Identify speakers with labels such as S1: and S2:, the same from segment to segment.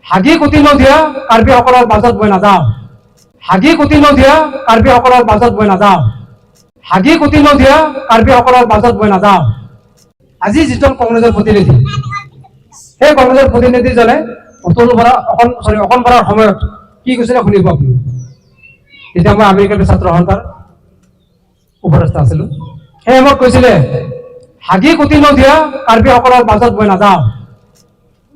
S1: হাগি কুটি নদিয়া কাৰ্বিসকলৰ মাজত মই নাযাওঁ। হাগি কুটি নদিয়া কাৰ্বিসকলৰ মাজত মই নাযাওঁ। হাগি কুটি নদিয়া কাৰ্বিসকলৰ মাজত মই নাযাওঁ। আজি যিজন কংগ্ৰেছৰ প্ৰতিনিধি, সেই কংগ্ৰেছৰ প্ৰতিনিধিজনে অতুল বৰা, অকণ, চৰি, অকণ বৰাৰ সময়ত কি কৈছিলে শুনিব আপুনি। তেতিয়া মই আমেৰিকান ছাত্ৰ সন্থাৰ উপদেষ্টা আছিলো। সেই সময়ত কৈছিলে, "হাগি কুটি নদিয়া কাৰ্বিসকলৰ মাজত মই নাযাওঁ।"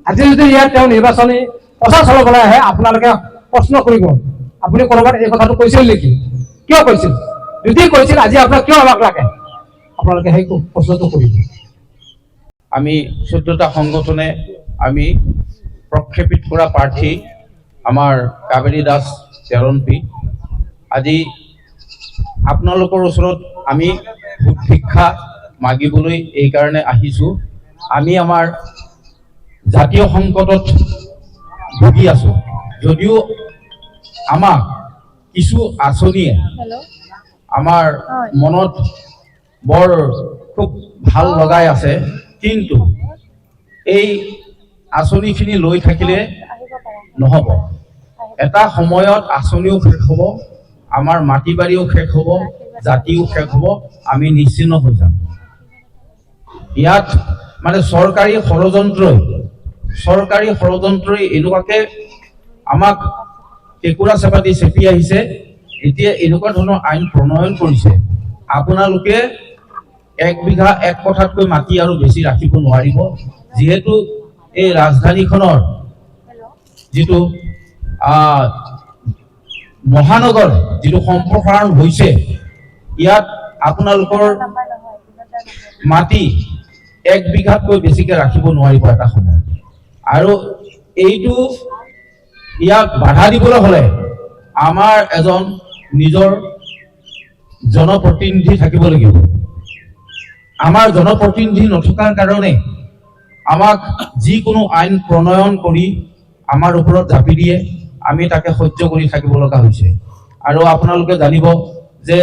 S1: আজি যদি ইয়াত তেওঁ নিৰ্বাচনী প্ৰচাৰ চলাবলৈ আহে, আপোনালোকে প্ৰশ্ন কৰিব, আপুনি ক'ৰবাত এই কথাটো কৈছিল নেকি? কিয় কৈছিল? যদি কৈছিল, আজি আপোনাক কিয় আমাক লাগে? আপোনালোকে সেই প্ৰশ্নটো কৰিব।
S2: আমি 14টা সংগঠনে আমি প্ৰক্ষেপিত কৰা প্ৰাৰ্থী আমাৰ কাবেৰী দাস তেৰণপি। আজি আপোনালোকৰ ওচৰত আমি ভোট ভিক্ষা মাগিবলৈ এইকাৰণে আহিছোঁ, আমি আমাৰ জাতীয় সংকটত ভুগি আছোঁ যদিও আমাক কিছু আঁচনিয়ে আমাৰ মনত বৰ খুব ভাল লগাই আছে। কিন্তু এই আঁচনিখিনি লৈ থাকিলে নহ'ব। এটা সময়ত আঁচনিও শেষ হ'ব, আমাৰ মাটি বাৰীও শেষ হ'ব, জাতিও শেষ হ'ব, আমি নিশ্চিন্ন হৈ যাম। ইয়াত মানে চৰকাৰী ষড়যন্ত্ৰই এনেকুৱাকে আমাক কেঁকুৰা চেপাতি চেপি আহিছে। এতিয়া এনেকুৱা ধৰণৰ আইন প্ৰণয়ন কৰিছে, আপোনালোকে এক বিঘা এক কঠাতকৈ মাটি আৰু বেছি ৰাখিব নোৱাৰিব। যিহেতু এই ৰাজধানীখনৰ যিটো মহানগৰ যিটো সম্প্ৰসাৰণ হৈছে, ইয়াত আপোনালোকৰ মাটি এক বিঘাতকৈ বেছিকে ৰাখিব নোৱাৰিব এটা সময়ত। আৰু এইটো ইয়াক বাধা দিবলৈ হ'লে আমাৰ এজন নিজৰ জনপ্ৰতিনিধি থাকিব লাগিব। আমাৰ জনপ্ৰতিনিধি নথকাৰ কাৰণে আমাক যিকোনো আইন প্ৰণয়ন কৰি আমাৰ ওপৰত জাপি দিয়ে, আমি তাকে সহ্য কৰি থাকিব লগা হৈছে। আৰু আপোনালোকে জানিব যে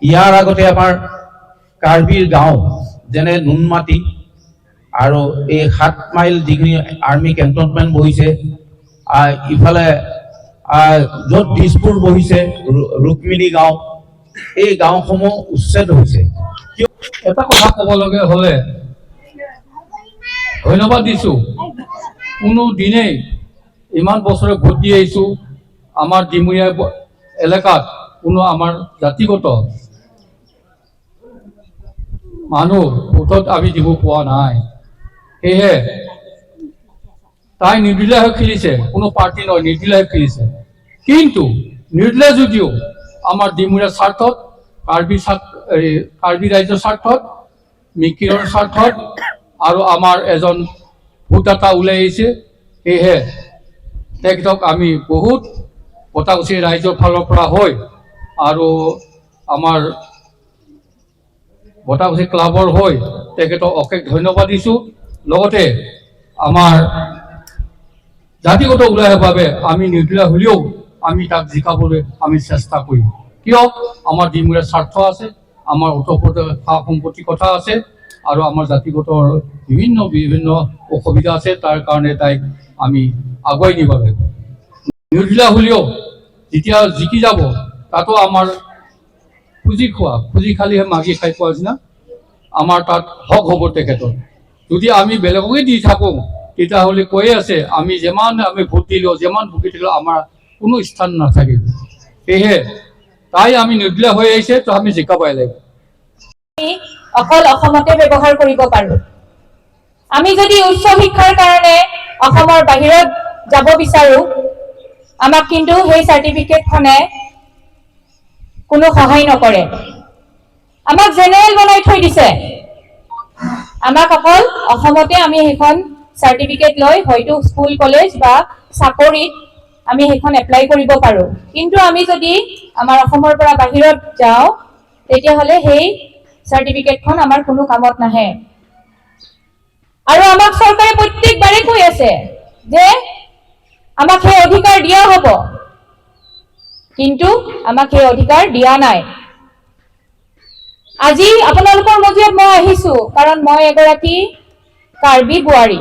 S2: ইয়াৰ আগতে আমাৰ কাৰ্বিৰ গাঁও যেনে নুনমাটি আৰু এই 7 মাইল যিখিনি আৰ্মি কেণ্টনমেণ্ট বহিছে, ইফালে য'ত দিছপুৰ বহিছে, ৰুক্মিণী গাঁও, এই গাঁওসমূহ উচ্ছেদ হৈছে।
S3: এটা কথা ক'বলগীয়া হ'লে ধন্যবাদ দিছোঁ। কোনো দিনেই ইমান বছৰে ভোট দি আহিছোঁ, আমাৰ ডিমৰীয়া এলেকাত কোনো আমাৰ জাতিগত মানুহ ভোটত আমি দিব পোৱা নাই। সেয়েহে তাই নিৰ্দলীয় হৈ খেলিছে, কোনো পাৰ্টি নহয়, নিৰ্দলীয় হৈ খেলিছে। কিন্তু নিৰ্দলীয় যদিও আমাৰ ডিমৰীয়াৰ স্বাৰ্থত, কাৰ্বি স্বাৰ্থ, এই কাৰ্বি ৰাইজৰ স্বাৰ্থত, মিকিৰৰ স্বাৰ্থত আৰু আমাৰ এজন ভোটদাতা ওলাই আহিছে। সেয়েহে তেখেতক আমি বহুত বটাকুচি ৰাইজৰ ফালৰ পৰা হৈ আৰু আমাৰ বটাকুচি ক্লাবৰ হৈ তেখেতক অশেষ ধন্যবাদ দিছোঁ। লগতে আমাৰ জাতিগত ওলাই অহাৰ বাবে আমি নিৰ্দলীয় হ'লেও আমি তাক জিকাবলৈ আমি চেষ্টা কৰিম। কিয়? আমাৰ ডিমৰীয়াৰ স্বাৰ্থ আছে, আমাৰ ওতঃপ্ৰোত সা সম্পত্তিৰ কথা আছে আৰু আমাৰ জাতিগত বিভিন্ন বিভিন্ন অসুবিধা আছে। তাৰ কাৰণে তাইক আমি আগুৱাই নিব লাগিব। নিৰ্দলীয় হ'লেও যেতিয়া জিকি যাব, তাতো আমাৰ খুজি খোৱা, খুজি খালিহে মাগি খাই পোৱা নিচিনা আমাৰ তাত হক হ'ব তেখেতৰ। যদি আমি বেলেগকে দি থাকোঁ, তেতিয়াহ'লে কৈয়ে আছে, আমি যিমান আমি ভোট দিলেও, যিমান ভুগি থাকিলেও আমাৰ কোনো স্থান নাথাকিব। সেয়েহে তাই আমি নিৰ্দলীয় হৈ আহিছে, তো আমি জিকাবই লাগিব।
S4: আমি অকল অসমতে ব্যৱহাৰ কৰিব পাৰো। আমি যদি উচ্চ শিক্ষাৰ কাৰণে অসমৰ বাহিৰত যাব বিচাৰো, আমাক কিন্তু সেই চাৰ্টিফিকেটখনে কোনো সহায় নকৰে। আমাক জেনেৰেল বনাই থৈ দিছে। আমাক অকল অসমতে আমি সেইখন চাৰ্টিফিকেট লৈ হয়তো স্কুল, কলেজ বা চাকৰিত আমি সেইখন এপ্লাই কৰিব পাৰো। কিন্তু আমি যদি আমাৰ অসমৰ পৰা বাহিৰত যাওঁ, তেতিয়াহ'লে সেই চাৰ্টিফিকেটখন আমাৰ কোনো কামত নাহে। আৰু আমাক চৰকাৰে প্ৰত্যেকবাৰে কৈ আছে যে আমাক সেই অধিকাৰ দিয়া হ'ব, কিন্তু আমাক সেই অধিকাৰ দিয়া নাই। আজি আপোনালোকৰ মজিয়াত মই আহিছো কাৰণ মই এগৰাকী কাৰ্বি বোৱাৰী।